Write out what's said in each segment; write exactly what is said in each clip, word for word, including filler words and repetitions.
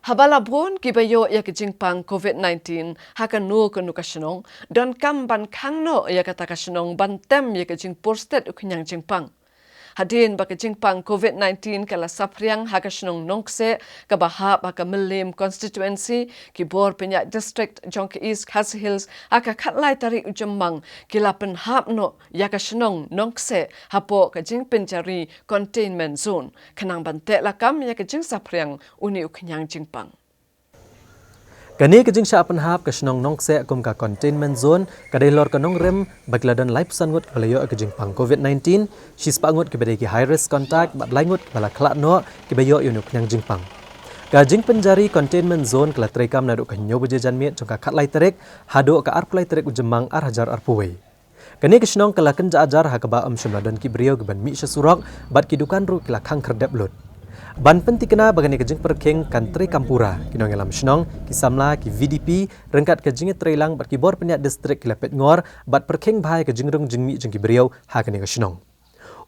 Haba la bun kiba ïoh ïa ka jingpang COVID nineteen ha kano kano ka shnong, donkam ban khang noh ïa kata ka shnong ban tem ïa ka jingpur stet u khñiang jingpang. Hadien ba ka jingpang COVID nineteen ka la saphriang ha ka shnong Nongkseh kaba hap ha ka Mylliem constituency, ki bor pynïaid district jong ka East Khasi Hills ha ka khatlai tarik u Jymmang ki la pynhap noh ïa ka shnong Nongkseh hapoh ka jingpynjari containment zone, khnang ban teh lakam ïa ka jingsaphriang une u khñiang jingpang. Kane ka jingshah pynhap ka shnong Nongkseh kum ka containment zone ka dei halor ka nongrim ba ki la don laiphew san ngut kiba la ïoh ïa ka jingpang COVID nineteen, shispah ngut kiba dei ki high risk contact bad lai ngut kiba la khlad noh kiba ïoh ïa une u khñiang jingpang. Ka jingpynjari containment zone ka la treikam naduh ka hynñiew baje janmiet jong ka khatlai tarik haduh ka arphew lai tarik u Jymmang ar hajar arphew wei. Kane ka shnong ka la kynjah ajar ha kaba ym shym la don ki briew kiban mih sha surok bad ki dukan ruh ki la khang khyrdep lut. Ban pyntikna ba kane ka jingpyrkhing kan treikam pura, ki nongïalam shnong, ki samla, ki VDP ryngkat ka jingïatreilang bad ki bor pynïaid district ki la peit ngor bad pyrkhing bha ïa ka jingrung jingmih jong ki briew ha kane ka shnong.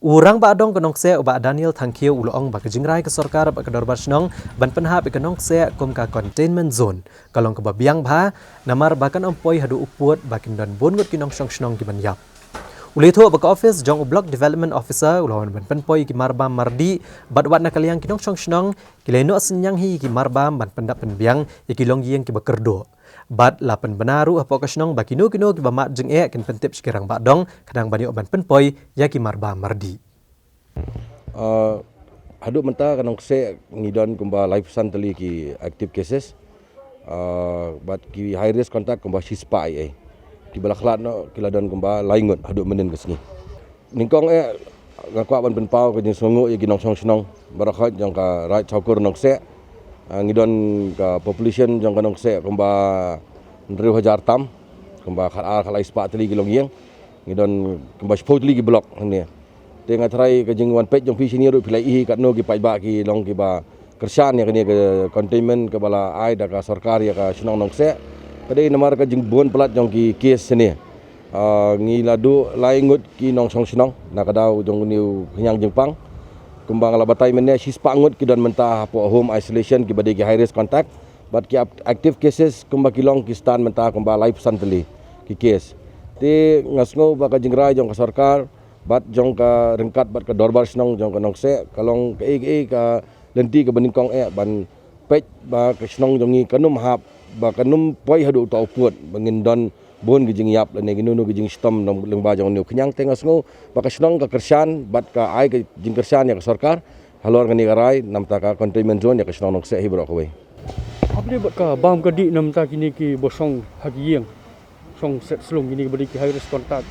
U Rangbah Dong ka Nongkseh u Bah Daniel Thangkhiew u la ong ba ka jingrai ka sorkar bad ka dorbar shnong ban pynhap ïa ka Nongkseh kum ka containment zone ka long kaba biang bha, namar ba kan ym poi haduh u pud ba kin don bun ngut ki nongshong shnong kiban ïap. U la ïathuh ba ka office jong u Block Development Officer u la wan ban pynpoi ïa ki marbam mardih bad wat na ka liang ki nongshong shnong ki la ïehnoh synñiang hi ïa ki marbam ban pyndap pynbiang ïa ki longïing kiba kyrduh. Bad la pynbna ruh hapoh ka shnong ba kino kino kiba mad jingeh kin pyntip sha ki Rangbah Dong khnang ban ïoh ban pynpoi ïa ki marbam mardih. Uh, haduh mynta ka Nongkseh ngi don kumba laiphew san tylli ki active cases. Uh, bad ki high risk contact kumba shispah ei ei. Kiba la khlad noh ki la don kumba lai ngut haduh mynnin ka sngi. Nyngkong eh nga kwah ban pynpaw ka jingsngewnguh ïa ki nongshong shnong baroh jong ka Raid Shawkur Nongkseh. Uh, ngi don ka population jong ka Nongkseh kumba hynriew hajar tam, kumba khat ar khat lai spah tylli ki longïing. Ngi don kumba shiphew tylli ki block hangne. Te nga tharai ka jingwan peit jong phi shane ruh phi la ïohi katno ki paidbah ki long kiba kyrshan ïa kane ka containment kaba la ai da ka sorkar ïa ka shnong Nongkseh. Ka dei namar ka jingbun palat jong ki case shane. Ah, ngi la duh lai ngut ki nongshong shnong na ka daw jong une u khñiang jingpang. Kumba nga la batai mynne shispah ngut ki don mynta hapoh home isolation kiba dei ki high risk contact. Bad ki ap-, active cases kumba ki long ki stand mynta kumba laiphew san tylli ki case. Te nga sngew ba ka jingrai jong ka sorkar bad jong ka ryngkat bad ka dorbar shnong jong ka Nongkseh ka long kaei kaei ka lynti kaba nyngkong eh ban peit ba ka shnong jong ngi kan ym hap, ba kan ym poi haduh uta u pud ba ngin don bun ki jingïap lane kino kino ki jingshitom lyngba jong une u khñiang. Te nga sngew ba ka shnong ka kyrshan bad ka ai ka jingkyrshan ïa ka sorkar halor kane ka rai namar ka containment zone ïa ka shnong Nongkseh hi baroh kawei. Hapdeng bad ka bam ka dih namar kine kiba shong ha ki ïing, shong set slung kine kiba dei ki high risk contact,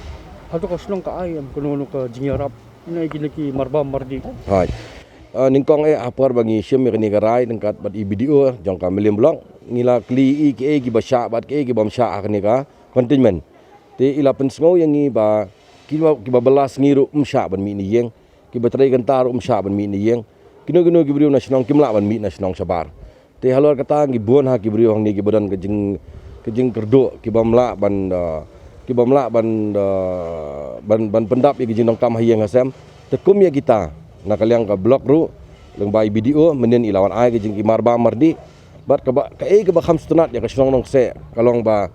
hato ka shnong ka ai em kano kano ka jingïarap na kine ki marbam mardih? Hooid. Ah, nyngkong eh ha por ba ngi shim ïa kane ka rai ryngkat bad i BDO jong ka Mylliem Block, ngi la kylli i kiei kiba shah bad kiei kibym shah ha kane ka containment. Te i la pynsngew ïa ngi ba kiba, kiba bylla sngi ruh ym shah ban mih na ïing, kiba trei kynta ruh ym shah ban mih na ïing. Kino kino ki briew na shnong kim lah ban mih na shnong shabar. Te halor kata ngi bun ha ki briew hangne kiba don ka jing, ka jingkyrduh, kibym lah ban, ah, kibym lah ban, ah, ban, ban pyndap ïa ki jingdonkam ha ïing ha sem. Te kum ïa kita na ka liang ka block ruh lyngba i BDO mynnin i la wan ai ka jing ki marbam mardih. Bad kaba, kaei kaba kham sngewtynnat ïa ka shnong Nongkseh ka long ba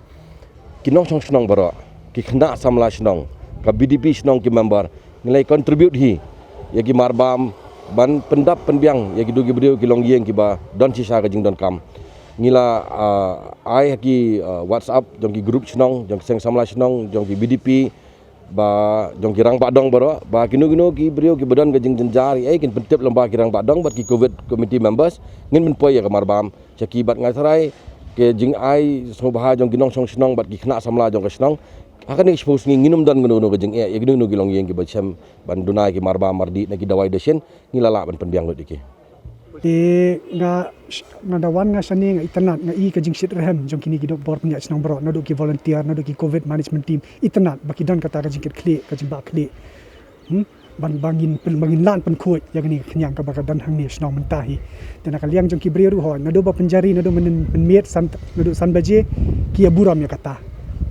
ki nongshong shnong baroh, ki khynnah samla shnong, ka VDP shnong ki member, ngi la contribute hi ïa ki marbam ban pyndap pynbiang ïa kito ki briew ki longïing kiba don shisha ka jingdonkam. Ngi la, ah, ai ha ki, ah, WhatsApp jong ki group shnong, jong ki seng samla shnong, jong ki VDP, ba jong ki rangbah dong baroh, ba kino kino ki briew kiba don ka jingjynjar ei kin pyntip lyngba ki rangbah dong bad ki COVID committee members, ngin pynpoi ïa ka marbam sha ki. Bad nga tharai ka jingai sngewbha jong ki nongshong shnong bad ki khynnah samla jong ka shnong, ha kane ka shiphew sngi ngin ym don kano kano ka jingeh ïa kino kino ki longïing kiba shem ban duna ïa ki marbam mardih na ki dawai dashin, ngi la lah ban pynbiang lut ïa ki. Te nga, nga da wan nga shane nga itynnad, nga i ka jingshitrhem jong kine ki bor pynïaid shnong baroh, naduh ki volunteer, naduh ki COVID management team, itynnad ba ki don kata ka jingkitkhlieh, ka jingbahkhlieh. Hmm? Ban, ba ngin pyn, ba ngin lah pynkhuid ïa kane ka khñiang kaba ka don hangne shnong mynta hi. Te na ka liang jong ki briew ruh hooid, naduh ba pynjari, naduh mynmiet san, naduh san baje, ki ïa burom ïa kata.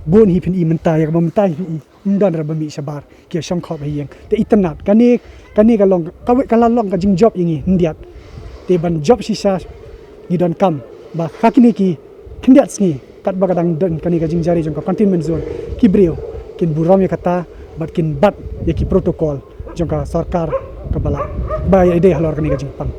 Bun hi phin i mynta ïa kaba mynta hi phin i. Ym don ruh ba mih shabar, ki ïa shong khop ha ïing. Te itynnad, kane, kane ka long, ka, ka la long ka jingjop ïa ngi khyndiat. Te ban jop shisha ngi donkam ba ha kine ki khyndiat sngi katba ka dang don kane ka jingjari jong ka containment zone, ki briew kin burom ïa kata bad kin bat ïa ki protocol jong ka sorkar kaba la ba ïadei halor kane ka jingpang.